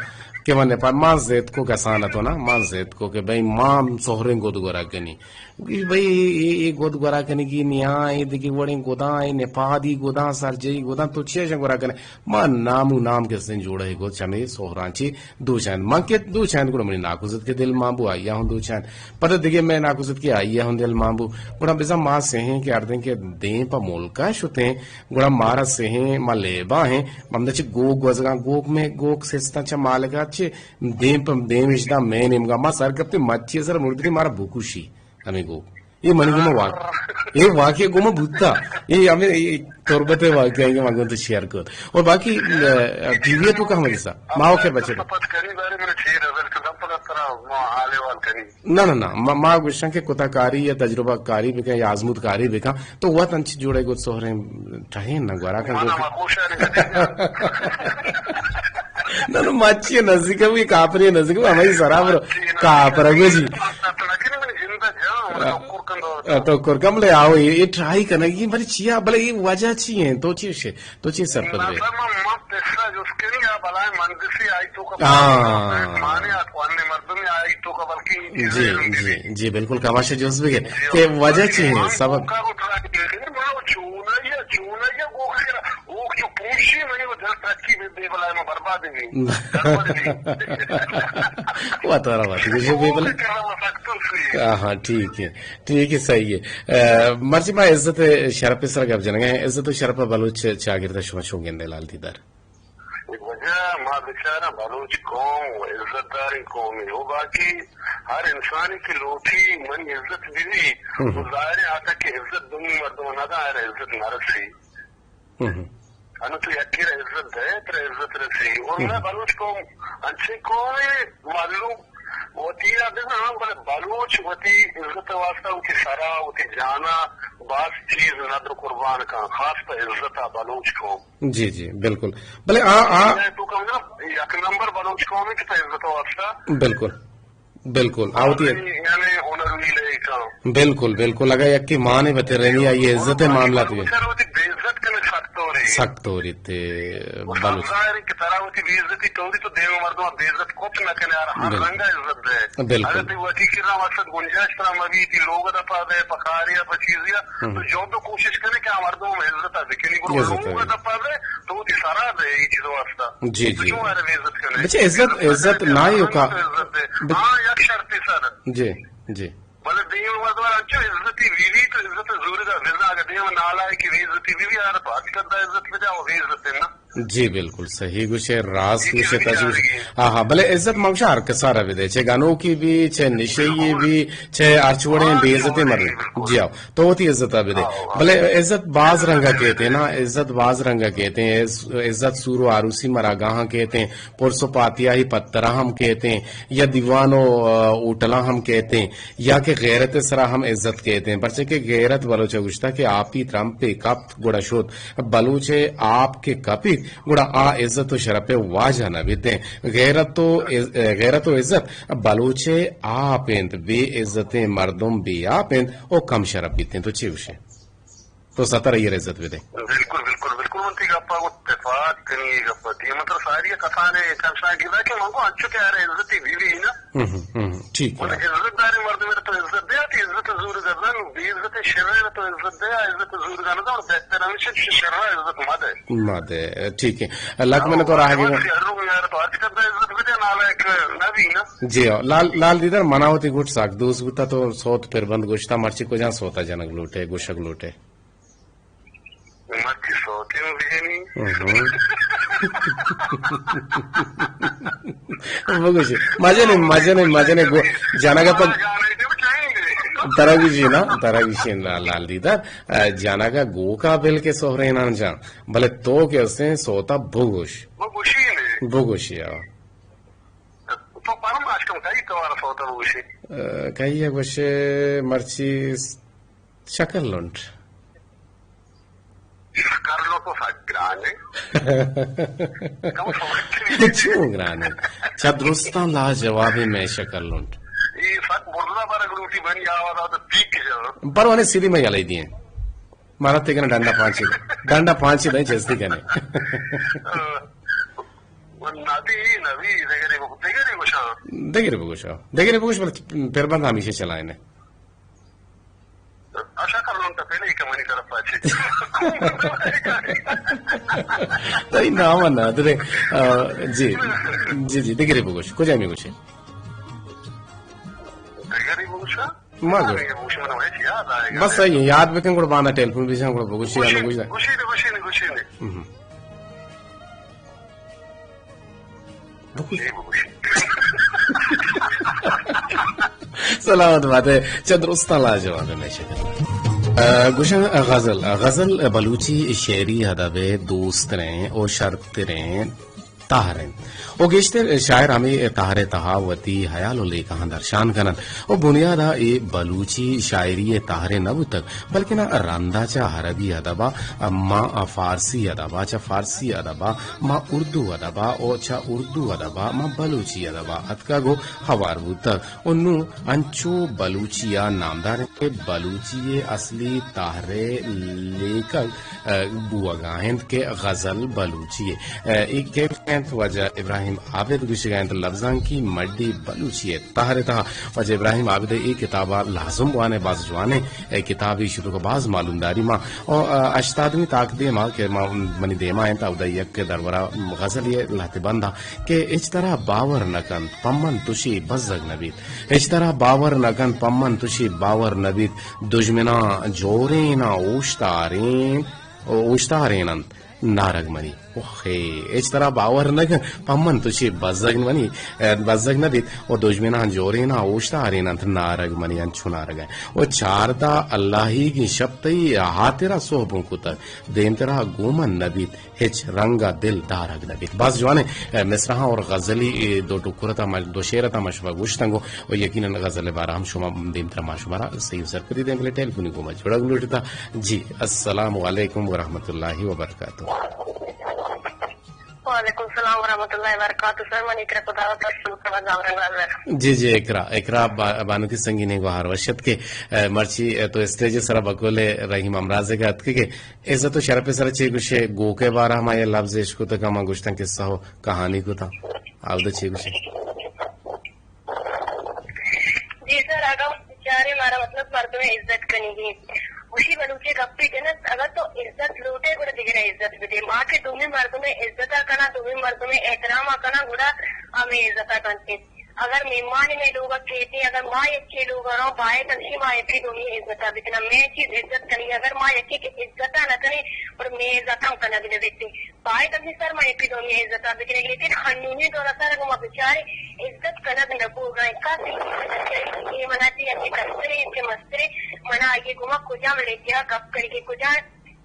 کہ من نپاد ما زیت کو کسانتو نا، ما زیت کو کہ بھئی ما سہریں گود گورا کنی۔ گوشی، بھئی، اے، اے، اے گد گورا کنگی نیا، اے دگہ وڑیں گداں، اے نپادی گداں، سرجئی گداں، تو چی اشاں گورا کنے؟ ما نام و نام کسیں جوڑے گد چمے سہران چی دوچان۔ من کہ دوچان گڑا منی ناکوزت کے دل مان بو، آئی ہوں دوچان۔ پتہ دگہ میں ناکوزت کے آئی ہوں دل مان بو۔ گڑا بزاں ما سہیں کہ اردیں کہ دیم پہ ملکا شتیں، گڑا مارا سہیں، ما لیبا ہیں، ہمدا چہ گوک گوزگاں، گوک میں گوک سستاں چہ مالکا چہ دیم پہ دیم اش دا میں نیمگا، ما سر کپتے مچی سر مردری مارا بکوشی۔ ہمیں گو۔ یہ منی گوما واقع۔ یہ واقعہ گوما بوتا۔ یہ ہمیں، یہ تربت واقعہ ہے کہ من گو تو شیئر کر۔ اور باقی، اے، ٹی وی تو کہاں مجلسا؟ ما اوکے بچے۔ پت کنی بارے میں چھ رزلٹ دم پدا ترا ما حالے وال کنی۔ نہ، نہ، نہ۔ ما، ما گوشاں کہ کتا کاری یا تجربہ کاری بکن یا آزمود کاری بکن۔ تو وت انچ جوڑے گو سہریں ٹھہین نہ گورا کن گو۔ نہ، نہ، مچی نزدیک ہے، وہ کاپری نزدیک ہے، ہماری سرا برو۔ کاپر ہے جی۔ تو کر کم لے آؤ، یہ، یہ ٹرائی کرنا، یہ بڑی چیا، بلے یہ وجہ چی ہے، تو چی شے، تو چی سرپد ہے۔ ہاں۔ جی، جی، جی، بالکل، کماشا جوز بھی ہے۔ کہ وجہ چی ہے، سبب؟ گوک چو پونشی منی و دل ترکی بے، بے بلائے ما برباد بی۔ گڑبڑ بی۔ وت ورا وت گوشے بے بلائے۔ گوک کرا ما سکتر سی۔ ہاں، ہاں، ٹھیک ہے۔ ٹھیک ہے، صحیح ہے۔ اے، مرچی ما عزت شرپ سر گپ جنگا ہیں۔ عزت و شرپ بلوچ چاگرد شما چون گندے لال دیدار؟ وجہ ما بچارا بلوچ قوم و عزت داریں قومے و باقی ہر انسانی کہ لوٹی منی عزت بی، ہم۔ تو ظاہر ہے آتا کہ عزت دومی مردم نہ دا، ہر عزت نہ رسی۔ ہم۔ انو تو یکے را عزت دے، ترا عزت رسی۔ اور میں بلوچ قوم انچیں قومے، معلوم وتی را بزاں، بلے بلوچ وتی عزت واسطہ وتی سرا، وتی جانا باز چیز ندر قربان کن، خاص پہ عزت آ بلوچ قوم۔ جی، جی، بالکل۔ بلے آ، آ تو کم نا، یک نمبر بلوچ قوم ہے کہ پہ عزت واسطہ۔ بالکل۔ بالکل، آ وتی یعنی ہنر ویل ہے کام۔ بالکل، بالکل۔ اگا یکی مانے بترینی، آئی عزت معاملہ تو۔ بچار وتی بے عزت کنے سخت ہو رہی۔ سخت ہو رہی تے بلوچ۔ ظاہر ہے کہ ترا وتی بے عزتی تو تو دیم مردم بے عزت کت نہ کنے، ہر، ہر بالکل۔ رنگا عزت دے۔ بالکل۔ اگر تی وتی کرا مقصد گنجائش ترا مبی، تی لوگ دا پا دے، پکاریا، پچیزیا، ہم۔ تو جو تو کوشش کنے کہ آ مردم عزت دے، کنی گروہ عزت لوگ دے۔ دا پا دے، تو وتی سرا دے، یہ چیز واسطہ۔ جی، جی۔ تو چون ارے بے عزت کنے؟ بچے، عزت، عزت نہ ہی ہوکا۔ عزت دے۔ بچ- ہاں، یک شرطی سر۔ جی، جی۔ بلے دیم مردم انچو عزتی بی بی تو عزت زوری دا بزا، اگر دیم نالائکی بے عزتی بی بی، آر پاکستان دا عزت بجا، وہ بے عزت ہے نا۔ جی، بالکل صحیح گوشے، راست گوشے، تجویز۔ ہاں، ہاں، بلے عزت منگشا ہر کسا را بدے، چہ گنوکی بھی، چہ نشئی بھی، چہ ہرچ وڑیں بے عزتی مردم۔ جی ہاں، تو وتی عزت بدے۔ بلے عزت باز رنگا کہتے ہیں نا، عزت باز رنگا کہتے ہیں، عز-، عزت سور و عروسی مراگاہاں کہتے ہیں، پرس و پاتیاہی پترا ہم کہتے ہیں، یا دیوان و، آ، ہوٹلاں ہم کہتے ہیں، یا کہ غیرت سرا ہم عزت کہتے ہیں، پرچہ کہ غیرت بلوچ گوشتا کہ آپی ترمپے کپت گڑا شد۔ بلوچ ء آپ کہ کپیت، گڑا آ عزت و شرپ ء واجہ نہ بیت انت۔ غیرت و عز-، غیرت و عزت بلوچ ء آپ انت، بے عزتیں مردم بے آپ انت و کم شرپ بیت انت۔ تو چے گوشے؟ تو ستر ءَ عزت بدے۔ بالکل، بالکل، بالکل، من تئی گپ ءَ گوں تفاق کنی، اے گپ ءَ تئی مطلب ساری کسان ءَ کسان گرا کہ من گوں انچو کہ ہر عزتی بی بی نا۔ ہم، ہم، ہم، ٹھیک ہے۔ من عزت داریں مردم ءَ تو عزت دے، تی عزت زور گزن، بے عزت شر ءَ تو عزت دے، عزت زور گزن، اور بہتر ہمیشہ شر ءَ عزت مدے۔ مدے، ٹھیک ہے۔ اللہ کو من تو راہ گی۔ ہر روز یار تو ہر چکر عزت بدے، نالائک نبی نا۔ جی ہاں، لال، لال دیدار، منا وتی گٹ ساک دوست بوتا تو سوت پر بند گوشتا، مرچی کجا سوتا جنگ لوٹے، گوشگ لوٹے۔ مرچی سوتیں بجنی۔ ہم۔ بگوشی۔ مزنیں، مزنیں، مزنیں گو-، جنگ ءَ پہ ترا گوشی نا، ترا گوشی نا، لال دیدار، ءَ، جنگ ءَ گوکا بل کے سہرینان جان، بلے تو کہ استیں سوتا بگوش۔ بگوشی نے۔ بگوشی، آ۔ تو پرم اشکم کئی توار سوتا بگوشی۔ ءَ، کئی گوشے مرچی شکر لنٹ۔ شکر لنٹ تو سک گران ہے۔ چون گران ہے؟ چا درستاں لاجواب ہے میں شکر لنٹ۔ یہ سک برزا پر اگر روٹی بن جاوا تھا تو ٹھیک ہے۔ پر انہیں سیدھی میں یلے دیے۔ مارا تے کنا ڈنڈا پانچی، ڈنڈا پانچی دیں چستی کنے۔ ناتی نبی دگری، دگری گوشا۔ دگری بگوشا۔ دگری بگوش، بلے پر بند ہمیشہ چلائے نے۔ اشا کر لون تا پہلے ہی کمانی طرف پاچے۔ تئی نام نہ درے۔ آ، جی۔ جی، جی، دگرے بگوش۔ کجا می گوشے؟ دگرے بگوشا؟ ما گوش۔ دگرے بگوش، من ویسے یاد آئے گا۔ بس صحیح ہے، یاد بکن، گڑا بانا ٹیلیفون بیسا، گڑا بگوشی، گوشی، گوشی۔ گوشی نے، گوشی نے، گوشی نے۔ ہم۔ سلامت باتے، چہ درستاں لاجواب ہے میں شکر۔ آ، گوشن غزل، غزل بلوچی شعری ادب دوست رہیں او شرط رہیں تہر انت۔ او گیشتر شاعر ہمے تہر تہا وتی حیال و لیکہاں درشان کنن۔ او بنیادا اے بلوچی شاعری تہر نہ بوتگ، بلکنا رندا چہ عربی ادبا، ما فارسی ادبا، چہ فارسی ادبا، ما اردو ادبا، او چہ اردو ادبا، ما بلوچی ادبا اتکگ و ہوار بوتگ۔ و نوں انچو بلوچی ء نامدار انت کہ بلوچی ء اصلی تہر ء لیکگ، ء، بوہگا انت کہ غزل بلوچی ء۔ ء، اے کیف انت واجہ ابراہیم عابد گوشگا انت لبزانکی مڈی بلوچی ء تہر ء تہا۔ واجہ ابراہیم عابد ء اے کتاب ء لازم وانے، باز جوانیں اے کتابے، شروع ء باز معلومداری ما۔ او، ء، ہشتادمی تاک دیما کہ ما، منی دیما انت، اودا یک درورا غزلے لہتے بندا کہ ہچ ترا باور نہ کنت، پمن تشے بزگ نہ بیت۔ ہچ ترا باور نہ کنت، پمن تشے باور نہ بیت۔ دژمناں جوریناں اوشتارین، اوشتارین انت نارگ منی۔ اوخے، ہچ ترا باور نہ کنت، پمن تشے بزگ منی، بزگ نہ بیت۔ و دژمناں جوریناں اوشتارین انت نارگ منی، انچو نارگ انت۔ و چاردہ اللہیگیں شپ تئی ہاترا سہبوں کتگ، دیمترا گوں من نہ بیت۔ ہچ رنگ ء دل دارگ نہ بیت۔ باز جوانیں، ء، مصرعاں اور غزلی، ء، دو ٹکر ء تاں ما، دو شعر ء تاں ما شما گوشتنگ و یقیناً غزل ء بارہ ہم شما دیمترا ما شمارا صحیح و سرپدی دیں، بلے ٹیلیفونی گوں ما جوڑگ لوٹتا۔ جی، السلام علیکم ورحمۃ اللہ وبرکاتہ۔ وعلیکم السلام ورحمۃ اللہ وبرکاتہ۔ سر، من اقرا خداوت ہستم، کبا زامران بازار۔ جی، جی، اقرا، اقرا با-، بانکی سنگین ء گوہار وشت کہ، ء، مرچی، ء، تو اسٹیج ء سرا بقول رحیم امراض ء اتکگ ئے۔ عزت و شرپ ء سرا چے گوشے؟ گوک ء بارہ ما یہ لفظ اشکتگ، ما گوشتن قصہ و کہانی کتا۔ آودا چے گوشے؟ جی سر، اگاں بچارے مارا مطلب مردم عزت کنگی۔ گوشی بلوچی گپی جنت، اگر تو عزت لوٹے گڑا دگرے عزت بدے۔ ما کہ دومی مردم عزت کنا، دومی مردم احترام کنا، گڑا ہمیں عزت کنتے۔ اگر مہمانے مئے لوگ ء کیت، اگر ما یکے لوگ ء روں، باید ہمشی ما یکے دومی ء عزت ء بکناں۔ مئے چیز عزت کنگی، اگر ما یکے کہ عزت ء نہ کنیں، گڑا مئے عزت ہم کنگ نہ بیت۔ باید ہمشی سر ما یکے دومی ء عزت ء بکنیں، لیکن ہنونی دور ء سر اگاں ما بچاریں، عزت کنگ نہ بوگ ء انت۔ کس اے منا چہ یکے کسترے، یکے مسترے، منا آئی ء گوما کجام لہجہ ء گپ کنگی، کجام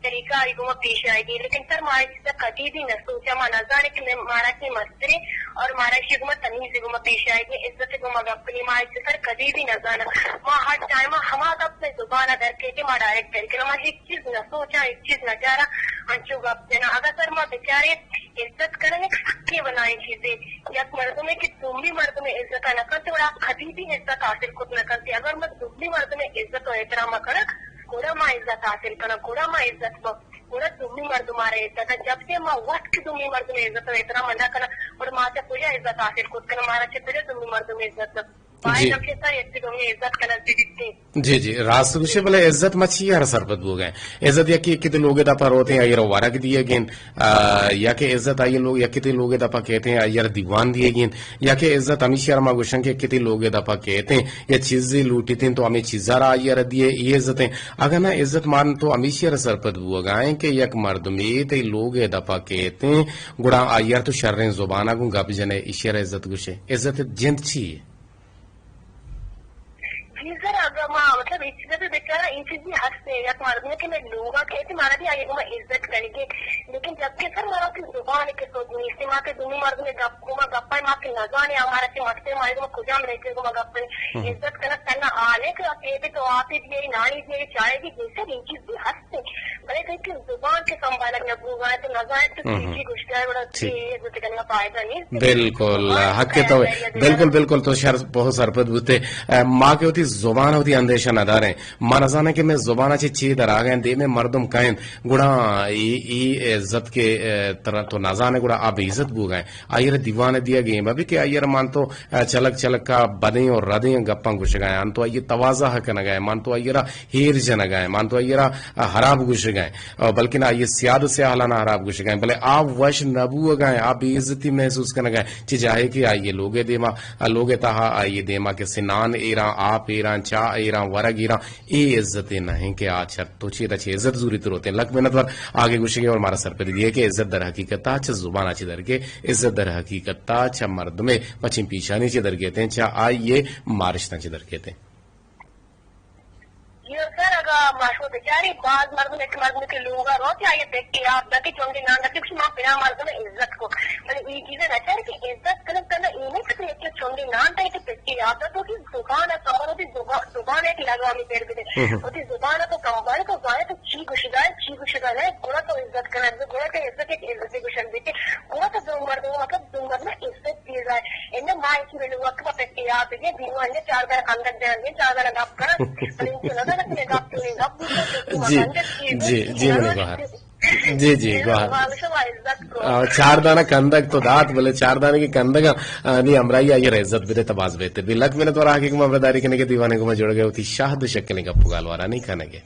طریقہ آئی گوما پیش آئیگی، لیکن سر ما ایشی سر کدی بھی نہ سوچا، ما نہ زانے کہ مارا چی مسترے اور مارا ایشی گوما تمیز گوما پیش آئیگی، عزت گوما گپ کنی، ما ایشی سر کدی بھی نہ زانا۔ ما ہر ٹائم ہما گپ میں زبان در کے کہ ما ڈائریکٹ در کے ما ہیچ چیز نہ سوچا، ہیچ چیز نہ چارا، انچو گپ جنا۔ اگر سر ما بچارے عزت کرنے سکے بلائیں چیزے، یک مردمے کہ دومی مردمے عزت نہ کرتے، اور آپ کدی بھی عزت حاصل کت نہ کرتے۔ اگر ما دومی مردمے عزت و احترام کرک، گڑا ما عزت حاصل کناں، گڑا ما عزت با، گڑا دومی مردم مارا عزت ء۔ جب کہ ما وت کہ دومی مردم عزت و احترام نہ کناں، گڑا ما چہ کجا عزت حاصل کت کناں؟ مارا چہ کجا دومی مردم عزت دنت؟ باید جی۔ ہمیشہ یک دومی عزت کنگ بہ بیتیں۔ جی، جی، راست گوشے، بلے عزت ما چی ء را سرپد بوگا ایں؟ عزت یکے یکے تے لوگے دپا روتیں، آئی را ورگ دیگیں، آ، یا کہ عزت آئی لوگ، یکے تے لوگے دپا کیتیں، آئی را دیوان دیگیں، یا کہ عزت ہمیشی ء را ما گوشاں کہ یکے تے لوگے دپا کیتیں، یا چیزے لوٹیتیں تو ہمیں چیزا را آئی را دیے، یہ عزت ہیں۔ اگاں نہ عزت مان تو ہمیشی ء را سرپد بوگا ایں کہ یک مردمے تے لوگے دپا کیتیں، گڑا آئی را تو شریں زبانا گوں گپ جنے، ایشی ء را عزت گوشے۔ عزت جند چی ہے؟ جی سر، اگر ما، مطلب، اے چیز پہ بچارا، اے چیز بھی ہست ہے، یک مردمے کہ میں لوگا کہتے، مارا بھی آئی گما عزت کنگے، لیکن جب کہ سر مارا کی زبان کے سوچ نہیں، اس سے ما کے دومی مردمے گپ، گما گپا ما کے نزانے، ہمارا کے مستے، ما گما کجام رہتے، گما گپ نہیں۔ ہم۔ عزت کنگ تنا آنے کہ آپ یہ بھی تو آپ ہی دیے، نانی دیے، چائے بھی دیے، سر، اے چیز بھی ہست ہے۔ بلے تئی کہ زبان کہ سنبھالگ نہ بوگا، تو نزانے تو ہم۔ چیزی گوشگا، بڑا ٹھیک۔ یہ عزت کنگا فائدہ نہیں۔ بالکل، زبان حق تو، فائدہ ہے، بالکل، بالکل، تو شر، بہت سرپد بوتے۔ اے، ما کہ وتی زبان وتی اندیشہ نہ داریں۔ ما نزانیں کہ میں زبان چی چی در آگئیں، دیمے مردم کائیں، گڑا ای، ای عزت کے، اے، تر، تو نزانے گڑا آ بے عزت بوگئیں۔ آئی را دیوان دیا گئے، مبی کہ آئی را مان تو، اے، چلک چلک کا بدیں اور ردیں گپاں گوشگائیں، مان تو آئی تواضع کنگائیں، مان تو آئی را ہیر جنگائیں، مان تو آئی را، اے، حراب گوشگائیں۔ او بلکن آئی سیاد و سیاہلانا حراب گوشگائیں، بلے آ وش نہ بوگائیں، آ بے عزتی محسوس کنگائیں، چہ جاہے کہ آئی لوگے دیما، آ لوگے تہا آئی دیما کہ سنان ایراں، آپ ایراں، چاہ ایراں، ورگ ایراں، اے عزت نہ ہیں کہ آ چر تو چی دا چہ عزت زوری تروتے۔ لک منت وار آگے گوشگے اور مارا سرپدی دیے کہ عزت در حقیقت تا چہ زبان چہ درگے، عزت در حقیقت تا چہ مردمے پچیں پیشانی چہ درگیتے، چہ آئی مارشتاں چہ درگیتے۔ جی سر، اگاں ما شما بچاریں، باز مردم، یک مردم کہ لوگا روت یا آئی پتی آپ داتی چنڈے نان داتی، گوشی ما پنا مردم عزت کو۔ بلے ای چیز نہ چار کہ عزت کنگ تنا ای نہیں کہ یک چنڈے نان داتی، پتی آپ دا تو کہ زبان ء سنبھال، وتی زبان، زبان ء کہ لگامی پر بدے۔ ہم۔ وتی زبان ء تو سنبھال، تو زانے تو چی گوشگا ئے، چی گوشگا نہ ئے، گڑا تو عزت کنگ، گڑا تو عزت، یک عزت گوشگ بیتے۔ گڑا تو دو مردم، مطلب، دو مردم عزت چیز ہے۔ انہیں ما ایسی بلے وقت پہ پہ یاد ہے، دیوان نے چار دار کندک جان دے، چار دار گپ کر۔ بلے انچو نہ کہ گپ تو نہیں، گپ تو جی، جی، جی، منی گوہر۔ جی، جی، گوہر۔ آ، چار دانہ کندگ تو دات، بلے چار دانہ کی کندگ، آ، نی ہمراہی آئی را عزت بدے تو باز بہتر بی۔ لک منت وار آ کہ گما ہمراہداری کنے کہ دیوانے گما جڑ گئے، وتی شاہد شکلیں گپ گالوارا نہیں کنے گے۔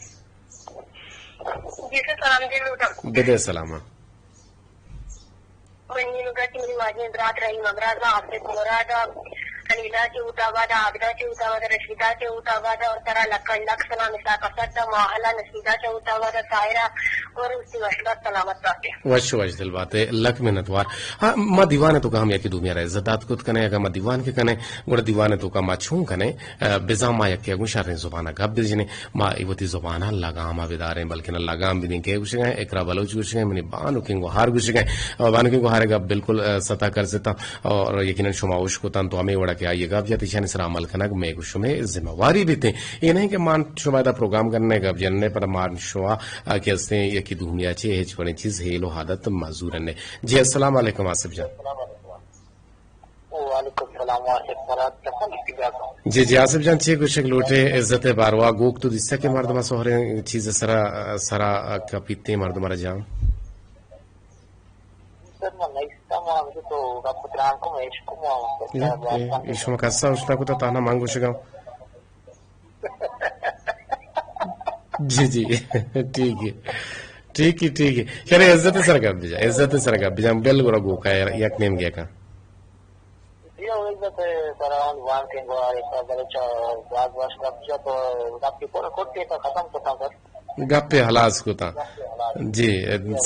جی سر، سلام جی، لوٹم۔ بدے سلام۔ منی لوگا کہ منی واجہ برات رحیم امراض، آصف مراد، خلیلا چہ اوتاباد، عابدہ چہ اوتاباد، رشیدہ چہ اوتاباد، اور ترا لکھ لکھ سلام، اسحاق اسد دا، ماہلا نشیدہ چہ اوتاباد، طاہرہ، اور اسی وش بات سلامت باتے۔ وش وش دل باتے، لکھ منت وار۔ ہاں، ما دیوان تو کہ ہم یکی دومی را عزت دات کت کنے، اگر ما دیوان کے کنے، گڑا دیوان تو کہ ما چون کنے، اے، بزاں ما یکی اگوں شریں زبان گپ بجنے۔ ما اے وتی زبان ء لگام ء بداریں، بلکن لگام بدیں کہ گوشگیں، اقرا بلوچ گوشگیں، منی بانکیں گوہار گوشگیں، اور بانکیں گوہار ء گپ بالکل، اے، ستا کرزتاں اور یقیناً شما اوش کتاں تو ہمیں وڑا کہ آئی گپ جت ایشانی سرا عمل کنگ میں گو شمے ذمہ واری بیتیں۔ اے نہیں کہ مان شما دا پروگرام کرنے گپ جننے پر مان شما، اے، کہ استیں یکی دومیا چے ہچ بڑیں چیز ہیل و عادت مزور نے۔ جی السلام علیکم آصف جان۔ وعلیکم السلام، واصف مراد، کسان کی پیدا کن۔ جی، جی، آصف جان، چے گوشگ لوٹے؟ عزت باروا گوک تو دیستا کہ مردم سہرے چیز سرا، سرا کپیتے مردم را جام؟ سر، من نیستا، ما تو گپ تران کو، میں عشق کو، ما اے، اے، اے شما کسا اشتا کو تا تانا مانگو شگا۔ جی، جی۔ ٹھیک ہے۔ ٹھیک ہے، ٹھیک ہے۔ چلے، عزت سر گپ بجا، عزت سر گپ بجا، بل گورا گو کا یک نیم گیا کا۔ جی، او عزت سر آن وان کے گو، ایک بلے چا، باز باز گپ بجا تو گپ کی پورا کوٹ کے تو ختم کو تھا سر۔ گپ ہلاس کو تھا۔ جی،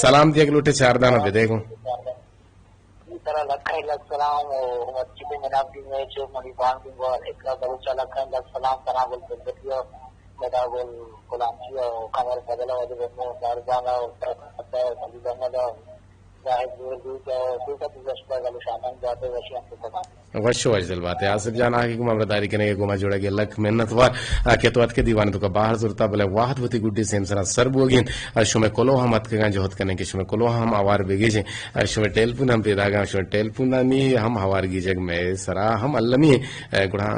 سلام دیگ لوٹے چار دانا بدے کو۔ ترا لکھیں لکھ سلام و مسجد منافی میں چو منی بانگی و اقرا بلوچ لکھیں لکھ سلام، ثنا گل تربتی و ندا گل غلامچی و قمر فضل و علی بنو داربان و علی احمد و زاہد زور دوست و دوست دوست بلوچ آمن جاتے وشی ہم تو سلام۔ وش وش دل باتے آصف جان، آ کہ گما ہمراہداری کنے کہ گما جوڑا گے لکھ منت وار، آ کہ تو اتکے دیوان تو کا باہر زورتا، بلے واحد وتی گڈی سیم سرا سر بوگین، آ شمے کلو ہم اتکگاں جہد کنے کہ شمے کلو ہم آوار بگیجیں۔ ء شمئے ٹیلیفون ہم پیداگاں، شمئے ٹیلیفونانی ہم ہوار گیجگ مئے سرا ہم المی ء، گڑا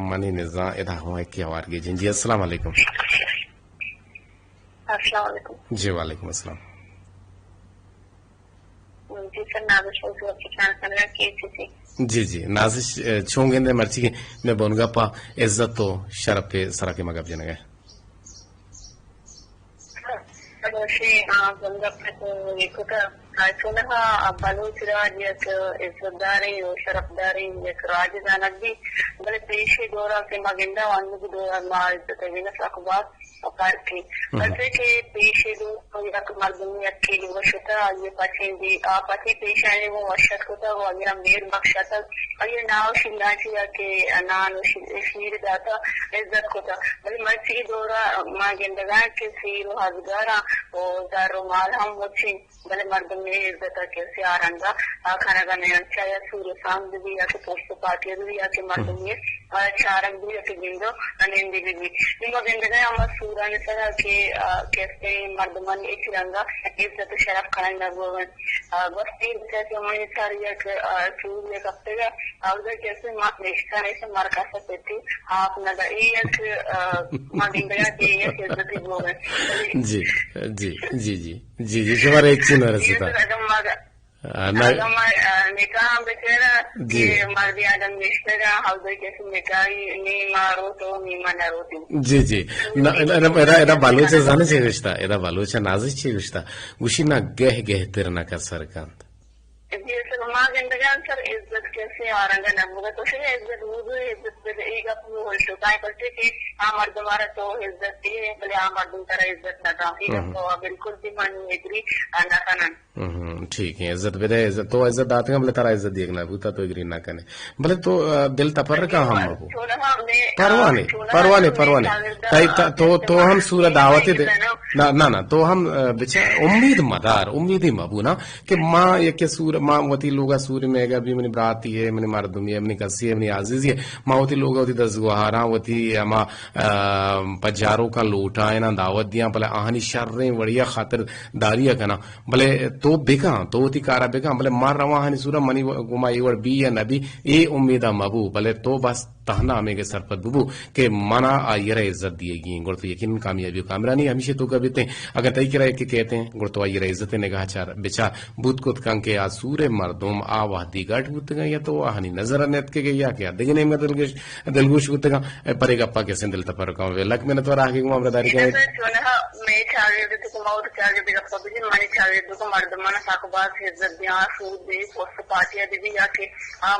منی نزاں ادا ہوں ایکی ہوار گیجیں۔ جی، السلام علیکم۔ السلام علیکم۔ جی، وعلیکم السلام۔ جی سر، نازش وتی وقت چان کنگا کے سی سی۔ جی، جی، نازش، اے، چون گندے مرچی کہ میں بونگا پا عزت و شرف سرا کہ ما گپ جنگا۔ سر، آ، بونگا پا تو یہ کتا، آ، چونہا، آ، بلوچ راج یک عزت داریں و شرف داریں یک راج زانگ بی، بلے پیشے دورا کہ ما گندا و انوگی دورا ما عزت دینا سک باز فرق ایں۔ پرچے کہ پیشے دور یک مردم یکے لوگ شتا، آئی پچیں دی، آ پچیں پیشانی وہ وشت کتا، وہ اگر میر بخشتا، آئی ناو شیلانچی یا کہ نان و شی-، شیر داتا، عزت کتا۔ بلے مرچی دورا ما گندگا کہ سیر و ہزگارا و زر و مال ہم مچیں۔ بلے مردم اے عزت ء کسے آ رنگ ء کنگ ء نہ انت، چاہے سور و سام بہ بی یا کہ پوست و پاکیز بہ بی یا کہ مردم اے، آ، چارگ بہ بی یا کہ گندو نندی بہ بی۔ نی ما گندگ ء ہما سورانی سرا کہ، آ، کسے مردمانی ہچ رنگ ء عزت و شرف کنگ نہ بوگ ء انت۔ آ، گوستیں بچار کہ منی سر یک، آ، سور یک ہفتگ ء اودا کسے ما نشتہ نشتہ مرکز ء ستی آپ نہ دا۔ اے یک، آ، ما گندگ ء کہ اے یک عزتی بوگ ء انت۔ جی، جی، جی، جی۔ جی، جی، شمارا ہچی نہ رسیتا۔ اگاں ما، آ، نہ۔ اگاں ما، آ، نکاح ہم بچارا جی۔ کہ مردی آدم نشتگا، ہودے کسی نکاحی نیما روت و نیما نہ روتی۔ جی، جی۔ نہ، نہ، نہ، ادا، ادا بلوچ زانے چے گوشتا؟ ادا بلوچ نازش چے گوشتا؟ گوشی نہ گہ گہ تر نہ کسر کنت۔ جی سر، ما گندگان سر عزت کسی آرنگا نہ بوگا، تو شری عزت بوگو، عزت بوگو، ای گپ نو ہل شو، کائیں پرچے کہ آ مردم آرا تو عزت دے، بلے آ مردم ترا عزت نہ دا۔ ای گپ تو بالکل بھی من ایگری نہ کنن۔ ہم، ٹھیک ہے، عزت بدے، عزت، تو عزت داتگا، بلے ترا عزت دیگ نہ بوتا، تو اگری نہ کنے۔ بلے تو، آ، دل تپرکا ہم مبو۔ پروانے، پروانے، پروانے۔ تئی تا-، تو، تو ہم سورا دعوت دے۔ نہ، نہ، نہ، تو ہم، آ، بچا امید مدار، امید ہی مبو نا کہ ما یک سور، ما وتی لوگا سور میگا بھی منی براتی ہے، منی مردمی ہے، منی کسی ہے، منی عزیزی ہے۔ ما وتی لوگا وتی دزگوہاراں، وتی ہما، آ، پجاروکاں لوٹائیناں دعوت دیاں، بلے آہانی شریں وڑیا خاطر داری کناں۔ بلے تو بکن، تو وتی کارا بکن، بلے ما رواں آہانی سورا منی و-، گما اے وڑ بی یا نہ بی، اے امیدا مبو، بلے تو بس تہنا ہمیگے سرپد ببو کہ منا آئیرا عزت دیگی ایں، گڑا تو یقیناً کامیابی و کامرانی ہمیشی توکا بیتیں۔ اگاں تئی کرا یکے کیتیں، گڑا تو آئیرا عزت نگاہ چار بچار، بوت کت کن کہ آ سور مردم آ وہدی گٹ بوتگاں یا تو آہانی نظر نیتکگے یا کہ آ دگہ نیمگا دلگش دلگوش بوتگاں۔ اے پرے گپا کسیں دل تپرکاں بے۔ لک منت وار آہگے گوں ہمراہداری کنیں۔ سر، چونہا مئے چاگرد تو کہ ما وت چاگرد گپا بجن، منی چاگرد تو کہ مردماں سک باز عزت دیاں، سود دی، پوست پاٹیا دی یا کہ آ